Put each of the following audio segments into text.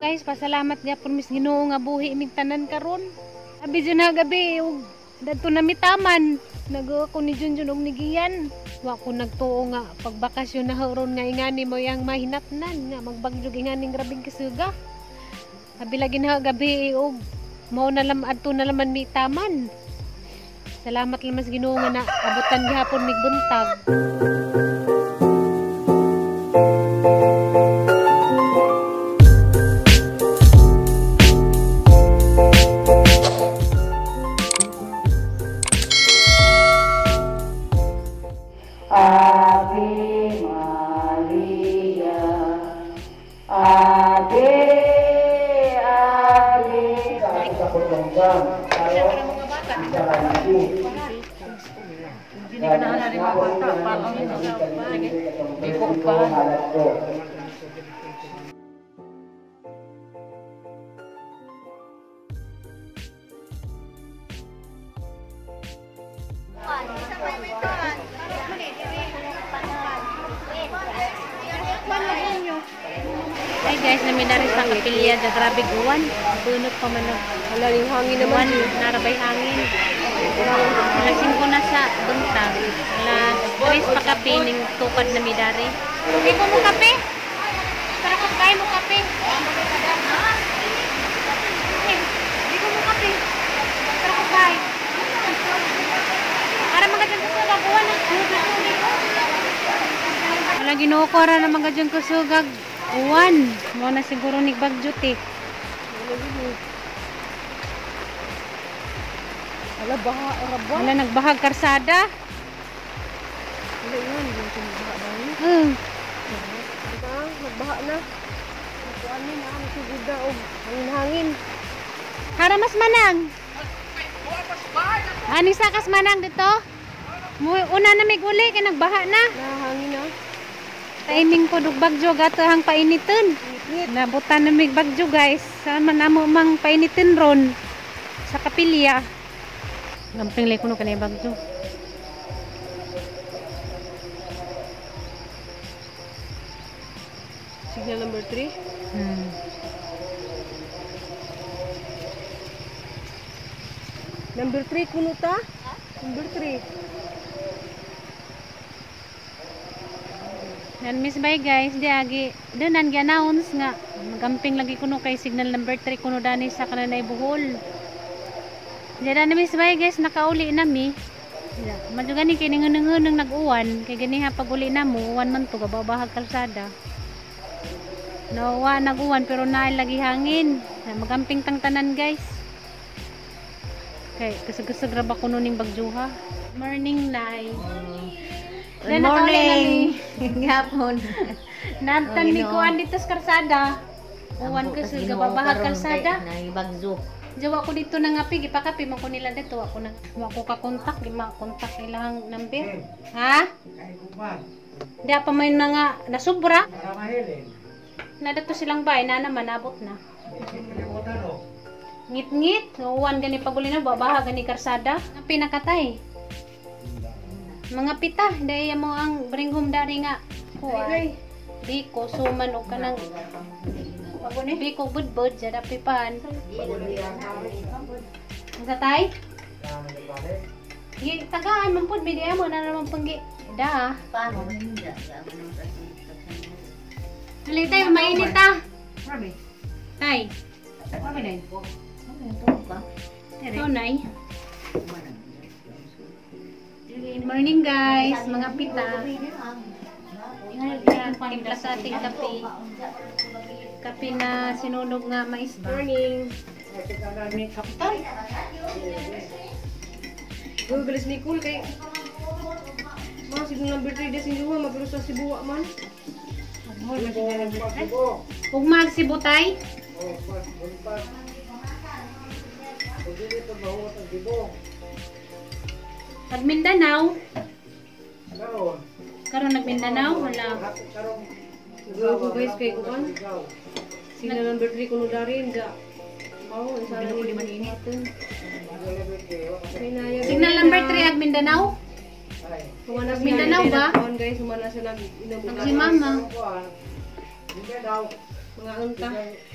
Guys, pasalamat gyapon mis Ginoo nga buhi mig tanan karon. Abi jud na gabi ug dadto na mitaman. Nagawa ko ni Junjun og ni Gian. Wa ko nagtuo nga pagbakasyon na ron nga ingani mo yang mahinatnan nga magbagyog inganing grabing kisuga. Abi lagi na gabi og mao na lam adto na laman mi taman. Salamat lamas Ginoo nga na abutan gihapon mig buntag. Ave Maria, Ave, Ave. Hi guys, namin na sa kapilya, grabe uwan. Bunot pa man. Wala yung hangin naman. Uwan, narabay hangin. Alas 5 na sa buntag. Alas 3 pa kape, ning tukad na midari. Hindi ko mo kape. Para kung kaya mo kape. Hindi ko mo kape. Para kung kaya. Para mga dyan kusugag, uwan. Wala Ginoo ko ra na mga dyan kusugag. Uwan. Mo na siguro ni bagyot eh. Ala, baha, araba. Wala nagbahag karsada. Wala yun, hindi ko mabaha dahil. Diba, nagbaha na. Nakuan ni, nakasugod na. Oh, hangin-hangin. Hara mas manang. Aning sakas manang dito? Una na may guli kay nagbaha na. Nahangin na. Timing ko dug bagyo gato hang painiton. Nabutan na may bagyo guys. Sama namo mang painitin ron sa kapilya. Gamping lay kuno kanay bagyo. Signal number 3. Number 3 kuno ta? Number 3. Yan miss bye guys, di agi doon gi-announce nga magamping lagi kuno kay signal number 3 kuno dani sa kananay Bohol. Di na miss bye guys, nakauli na mi. Madyo gani kay ningunungunong nag-uwan kay ganiha pag uli na mo, uwan man to gababahag kalsada. No, nag-uwan pero naa lagi hangin. Magamping tang tanan guys. Kay kasag-kasag ra ba kuno ning bagjuha. Morning nay. Good morning. Gapon. Nantan mi kuan dito sa karsada. Uwan ko sa gababahag kalsada. Naibagzo. Jawa ko dito na nga pi gipakapi man ko nila dito ako na wa ko ka kontak di ma kontak ilang number. Ha? Di pa may mga nasubra. Na dato silang bay na naman abot na. Ngit-ngit, uwan gani paguli na babaha gani karsada. Pinakatay. Mga pita, dahil mo ang bring home dari nga. Kuha. Biko, suman o kanang biko budbud, jada pipan. Ang satay? Tagaan, mampud, bigay mo na naman panggi. Da. Tuloy tayo, mainit ah. Tay. Ito, nay. Good morning guys, mga pita. Timpla sa ating kape. Kape na sinunog nga mais ba? Morning. Uy, galis ni Cool kay mga signal number 3 des inyo magro sa Cebu man. Ug magsibutay. Pag Mindanao. Karon nag Mindanao wala. Naglugo guys kay kuan. Signal number 3 kuno dari da. Oh, isa na ko di man. Signal number 3 ag Mindanao. Mindanao ba? Kuan guys, humana siya nag Si mama. Mga unta.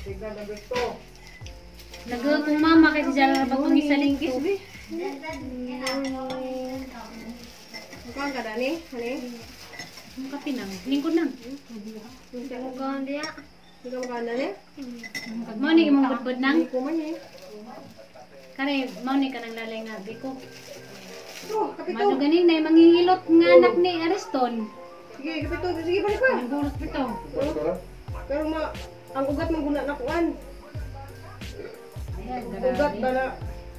Signal number 2. Nag kong mama kasi dyan na ba itong isa lingkis be? Mukhang ka dani, hani? Ang kape nang. Lingkod nang. Mukhang diya. Hindi ka mukhaan dani? Mao ni imong budbud nang. Hindi ko man eh. Kare mao ni kanang lalay nga biko. Oh, kapito. Mado ganin na mangingilot nga anak ni Ariston. Sige, kapito. Sige, balik pa. Ang guros bito. Pero ma, ang ugat mong guna na kuan. Ugat ba na?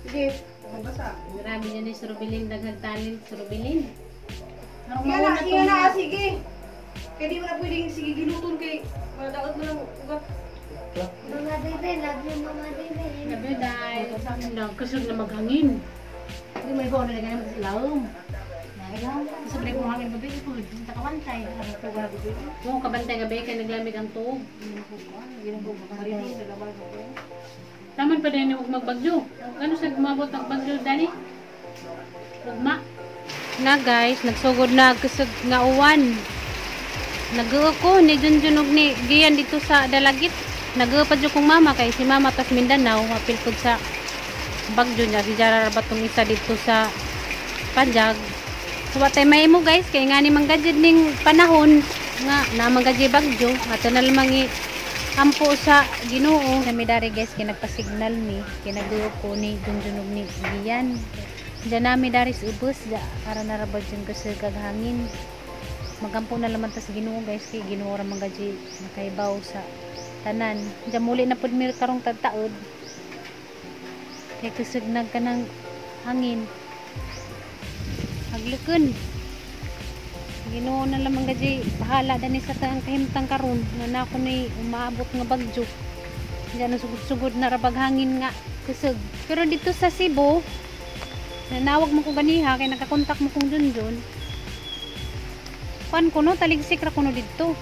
Sige, mabasa. Grabe yan ni Surubilin, daghang talent Surubilin. Arong Inga na, mauna inga na, tong sige. Kaya di mo na pwedeng sige giluton kay madaot mo ng ugat. Mama baby, love you, Mama baby. Grabe dahil nagkusog na maghangin. Hindi mo ikaw na ganyan sa ilawom. Sa break mo hangin gabi, ito takawantay. Oo, kabantay gabi kay naglamig ang tuog. Taman pa din huwag magbagyo. Gano sa gumabot ang bagyo dani? Ugma. Na guys, nagsugod na kusog nga uwan. Nag ko ni Junjun og ni Gian dito sa Dalagit. Nag pa jud kong mama kay si mama tas Mindanao, apil pud sa bagyo niya si Jara ra batong isa dito sa Panjag. So watay may mo guys kay ngani man gajid ning panahon nga na man gajid bagyo ato na lamang i ampo sa Ginoo. Nami dari guys kay nagpa-signal ni kay nagduo ko ni Junjun og ni Gian. Diyan nami dari sa ubos da aron na ra ba dyan kasi gaghangin. Magampo na laman ta sa Ginoo guys kay Ginoo ra man gaji nakaibaw sa tanan. Diyan muli na pud mi karong tagtaod. Kay kusog nag kanang hangin. Haglukon. Ginoo na lamang gaji bahala dani sa taang kahimtang karon nga na ako ni umaabot nga bagyo. Diyan na sugod-sugod na rabag hangin nga kusog. Pero dito sa Cebu, nanawag mo ko ganiha kay nakakontak mo kong Junjun. Kuan kuno taligsik ra kuno didto.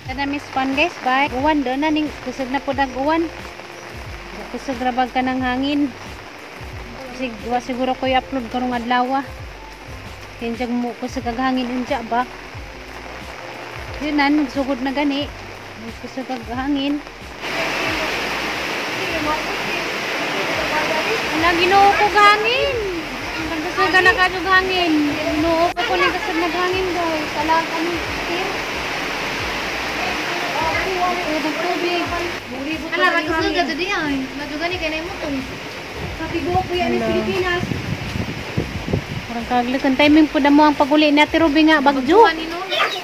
Kada miss fun guys, bye. Uwan do na ning kusog na pud ang uwan. Kusog ra bag kanang hangin. Wa siguro ko i-upload karong adlaw. Kaya mo kusog ang hangin unja ba. Yun na, nagsugod na gani. Kusog ang hangin. Wala, Ginoo ko hangin. Nagkusugan na kadyo hangin. Ginoo ko ning kusog naghangin guys. Ala kami sir. Tubig. Ala, rakusog ka di ay. Madugani kay na mo tong. Kapiguo ko yan ng Pilipinas. Parang kaglakan timing po na mo ang paguli ni Ate Ruby nga bagyo.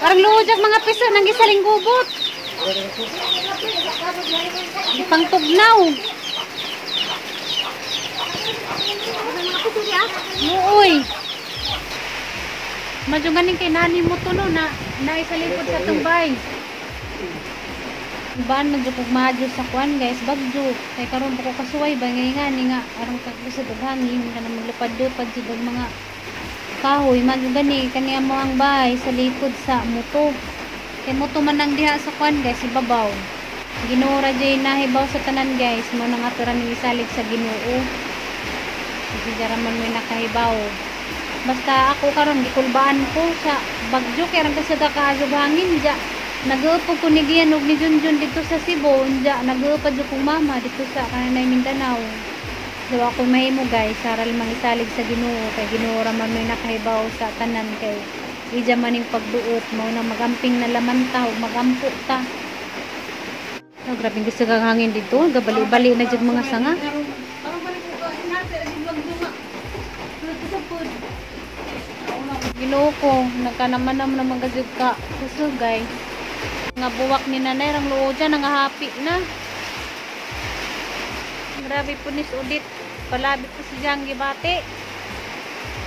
Parang luhod mga piso nang gisaling gubot. Pangtugnaw. Nooy. Madyo ganing kay nani mo to no na naisalipod sa tumbay. Baan man jud kog mahadyo sa kuan guys, bagyo. Kay karon pa ko kasuway ba ngay nga ni nga aron kag usad og hangin kana maglupad-lupad jud og mga kahoy. Madyo gani kaniya mo ang bahay sa likod sa muto. Kay muto man ang diha sa kuan guys, ibabaw. Ginoo ra jay nahibaw sa tanan guys, mo nang ato ra ning isalig sa Ginoo. Kasi dara man may nakahibaw. Basta ako karon gikulbaan ko sa bagyo kay rang kasada kaazog hangin ja. Nag-upo ko ni Gian og ni Junjun dito sa Cebu, unja nag-upa jud kong mama dito sa kananay Mindanao. So ako mahimo guys, sara lamang isalig sa Ginoo kay Ginoo ra man may nakahibaw sa tanan kay ija man ning pagduot mo na magamping na laman ta ug magampo ta. Oh, grabe gusto kang hangin dito, gabali-bali na jud mga sanga. Ginoo ko, nagkanaman naman naman gajud ka kusog guys. Nga buwak ni nanay rang luo dyan, nangahapi na. Grabe po ni Udit. Palabi po si Jang gibati.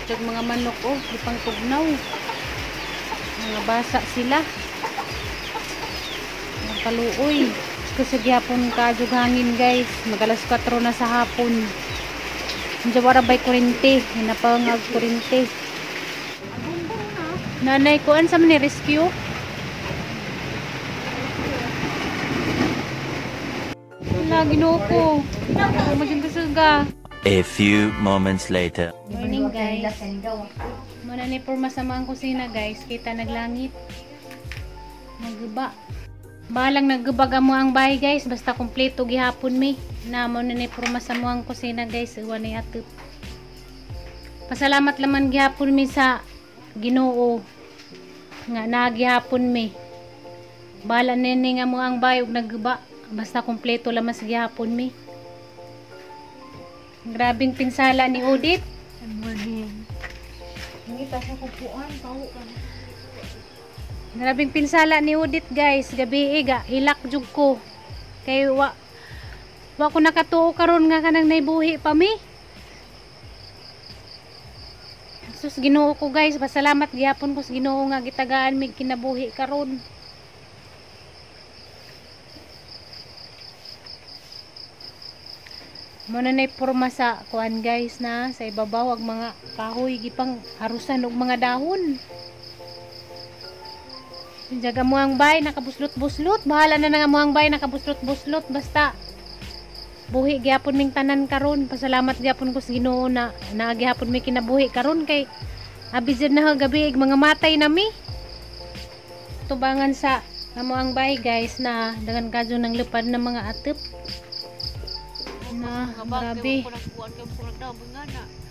Tiyag mga manok oh, di pang tugnaw. Mga basa sila. Mga kaluoy. Kasi gyapon kadyog hangin guys. Magalas 4 na sa hapon. Diyan wala ba'y kurente? Hinapangag kurente. Nanay ko, an sa man ni rescue? Wala, Ginoo ko. Umadyong kasuga. A few moments later. Morning guys. Muna ni por masama ang kusina guys. Kita naglangit. Nagiba. Balang naggubag amo ang bahay guys, basta kumpleto gihapon mi. Na mo na ni porma sa muang kusina guys, iwan ni atop. Pasalamat laman gihapon mi sa Ginoo nga nagihapon mi. Bahala nini nga mo ang bahay ug nagguba, basta kumpleto lamas gihapon mi. Grabing pinsala ni Odit. Good morning. Nangita sa kupuan, paho ka. Grabing pinsala ni Odit guys, gabi ga hilak jud ko. Kay wa ko nakatuo karon nga kanang naibuhi pa mi. Sus, Ginoo ko guys, pasalamat gihapon ko sa Ginoo nga gitagaan mig kinabuhi karon. Muna na porma sa kuan guys na sa ibabaw ag mga kahoy gipang harusan og mga dahon. Jaga mo ang bay nakabuslot-buslot, bahala na nga mo ang bay nakabuslot-buslot basta buhi gyapon ming tanan karon. Pasalamat gyapon ko sa Ginoo na naagihapon mi kinabuhi karon kay abi jud na gabi mga matay na mi. Tubangan sa amo ang bay guys na dagan kadyo ng lupad ng mga atep. Na grabe.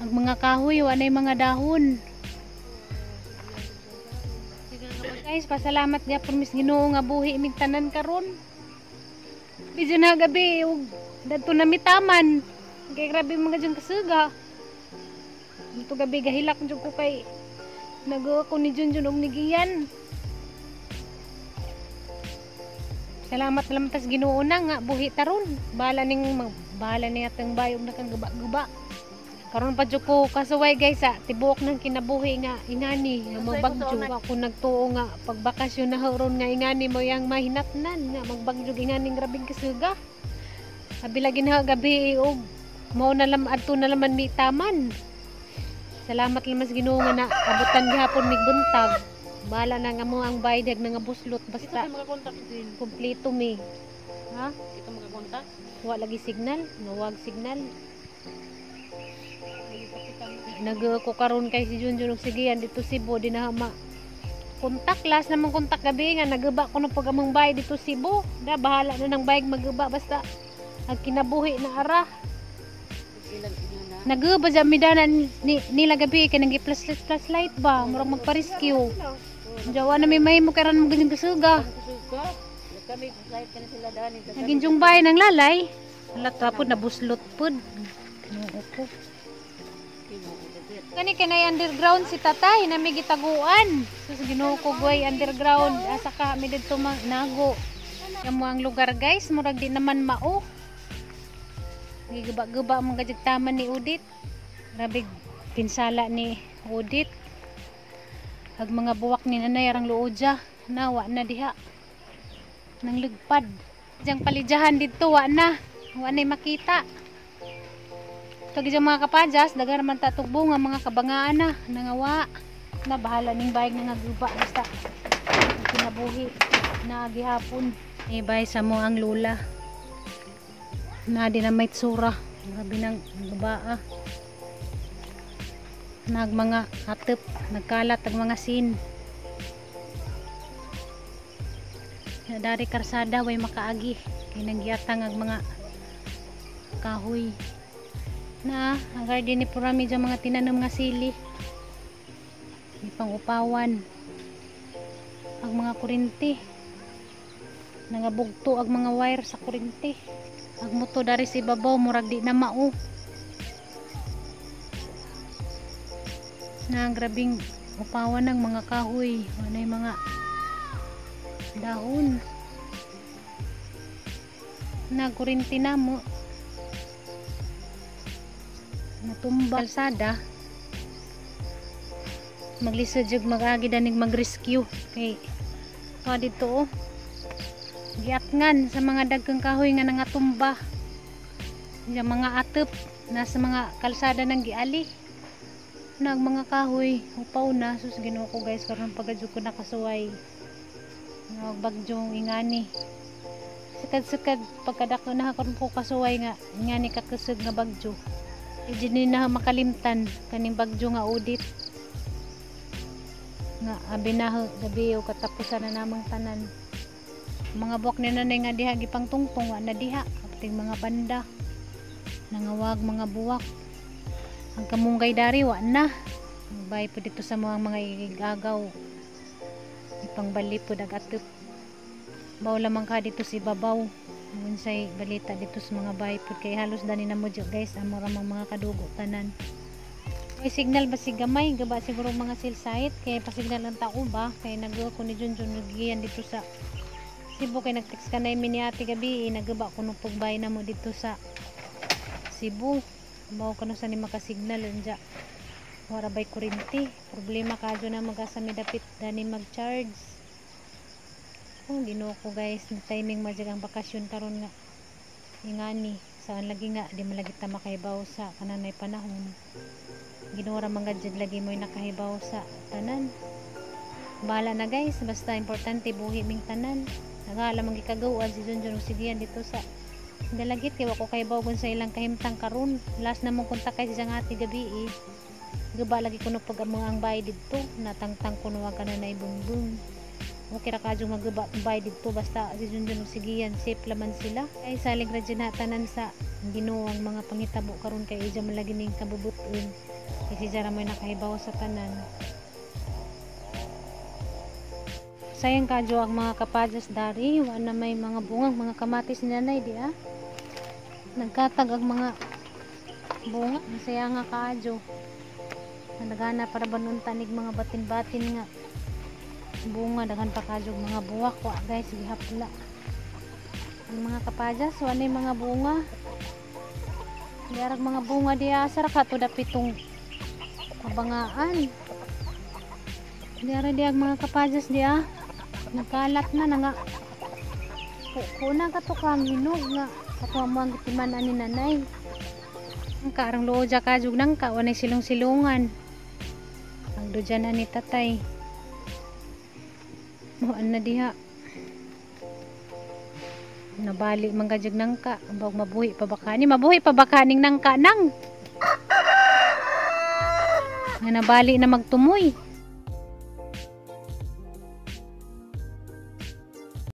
Ang mga kahoy wa nay mga dahon. Guys, pasalamat gyapon mis Ginoo nga buhi mig tanan karon. Bidyo na gabi ug dadto na mitaman. Kay grabe mga dyang kasuga. Dito gabi gahilak jud ko kay nagawa ko ni Junjun og nigiyan. Salamat lang tas Ginoo na nga buhi taron. Bahala ning atong bayog nakang guba-guba. Karon pa jud ko kasuway guys sa tibuok ng kinabuhi nga ingani nga magbagyo. Ako nagtuo nga pagbakasyon na ron nga ingani mo yang mahinatnan nga magbagyo ingani grabing kasuga. Abi lagi na gabi og mao na lam adto na laman mi taman. Salamat laman sa Ginoo nga na abutan gihapon mig buntag. Bahala na nga mo ang bayad nga buslot basta kumpleto mi. Ha? Ito makakontak? Wa lagi signal, nawag signal. Nag ko karon kay si Junjun og sigian dito Cebu di na ma kontak last namang kontak gabi nga naguba ko ng pag among bayad dito Cebu. Da bahala na ng bayad maguba basta ang kinabuhi na ara. Naguba ja mi dana nila gabi kay nang plus light ba murag magpa-rescue. Jawa na may mahimo karon mo ganyan kasuga. Naging jung bay nang lalay. Wala tapod nabuslot pod. Ginoo ko. Kani kanay underground si tatay na may gitaguan. Sus, Ginoo ko goy underground asa ka mi didto nago. Kamo ang lugar guys, murag di naman mao. Giguba-guba ang mga taman ni Udit. Grabe pinsala ni Udit. Ag mga buwak ni nanay arang luodya, nawa na diha. Nang lugpad. Diyang palidyahan didto wa na. Wa nay makita. Tagi diyang mga kapadyas, daghang man ta tugbong ang mga kabangaan na nangawa. Na bahala ning bayag nga guba basta kinabuhi na gihapon. Ibay sa mo ang lula. Na di na may tsura. Grabe nang gubaa. Nag mga atep, nagkalat ang mga sin. Dari karsada way makaagi kay nanggiyatang ang mga kahoy. Na ang garden ni Purami dyan mga tinanom nga sili. Ipang-upawan ang mga kurente. Nangabugto ang mga wire sa kurente. Ang moto dari sa ibabaw murag di na mao. Na ang grabing upawan ng mga kahoy, ano yung mga dahon. Na kurente na mo. Natumba kalsada. Maglisod jud mag-agi danig mag-rescue kay pa dito oh. Giatngan sa mga dagkang kahoy nga nangatumba. Yung mga atep nasa mga kalsada nang giali. Nag mga kahoy upaw na. Sus, Ginoo ko guys, karon pagadyo ko nakasuway. Nagbagyong ingani. Sakad-sakad pagkadako na karon ko kasuway nga ingani kakusog nga bagyo. Di ni na makalimtan kaning bagyo nga Udit. Nga abi na gabi o katapusan na namang tanan. Mga buwak ni nanay nga diha gipangtungtong wa na diha. Kapiting mga banda. Nangawag mga buwak. Ang kamunggay dari wa na. Bay po dito sa mga igagaw. Ipangbali po dagatip. Baw lamang ka dito si babaw. Unsay balita dito sa mga bay po kay halos dani na mo guys, amo ra mga kadugo tanan. May signal ba si gamay, gaba siguro mga cell site kay pasignal ang tao ba kay nag ko ni Junjun nagiyan dito sa Cebu kay nag-text ka na ni ate gabi, nagaba ko nung pagbay na mo dito sa Cebu. Baw kano sa ni makasignal unja. Wara bay kurinti. Problema kadyo na magasa mi dapit dani mag-charge. Oh, Ginoo ko guys, na timing majag ang bakasyon karon nga. Ingani, saan lagi nga di malagi ta makahibaw sa kananay panahon. Ginoo ra man gud lagi mo'y nakahibaw sa tanan. Bahala na guys, basta importante buhi ming tanan. Nagala man gikagaw si Junjun ug sigian dito sa Dalagit kay wa ko kahibaw gun sa ilang kahimtang karon. Last na mong kontak kay siyang ate gabi eh. Gaba lagi kuno pag ang bay didto, natangtang kuno ang kananay bungbung. Okay ra kadyo magaba bay didto basta si Junjun ug sigian safe laman sila. Ay salig ra dyan na tanan sa Ginoo ang mga pangitabo karon kay ija man lagi ning kabubuton. Kay si Jara mo'y nakahibaw sa tanan. Sayang kadyo ang mga kapadyas dari, wa na may mga bungang mga kamatis ni nanay di ah. Nagkatag ang mga bunga, masaya nga kadyo. Nagana para ba nun tanig mga batin-batin nga bunga, daghan pa kadyo mga buwak wa guys, gihapla. Ang mga kapadyas, wa na mga bunga. Diarag mga bunga diya sara ka to dapitong kabangaan. Diara diag mga kapadyas diya. Nagkalat na na nga. Kuna ka to kang hinog nga. Kato mo ang gitiman ani nanay. Ang kaarang loo dya kajug nang ka, wanay silong-silungan. Ang dudyan ani tatay. Muan na diha. Nabali man kajug nangka. Ang bawag mabuhi pa baka ni. Mabuhi pa baka ning nangka nang. Nga nabali na magtumoy.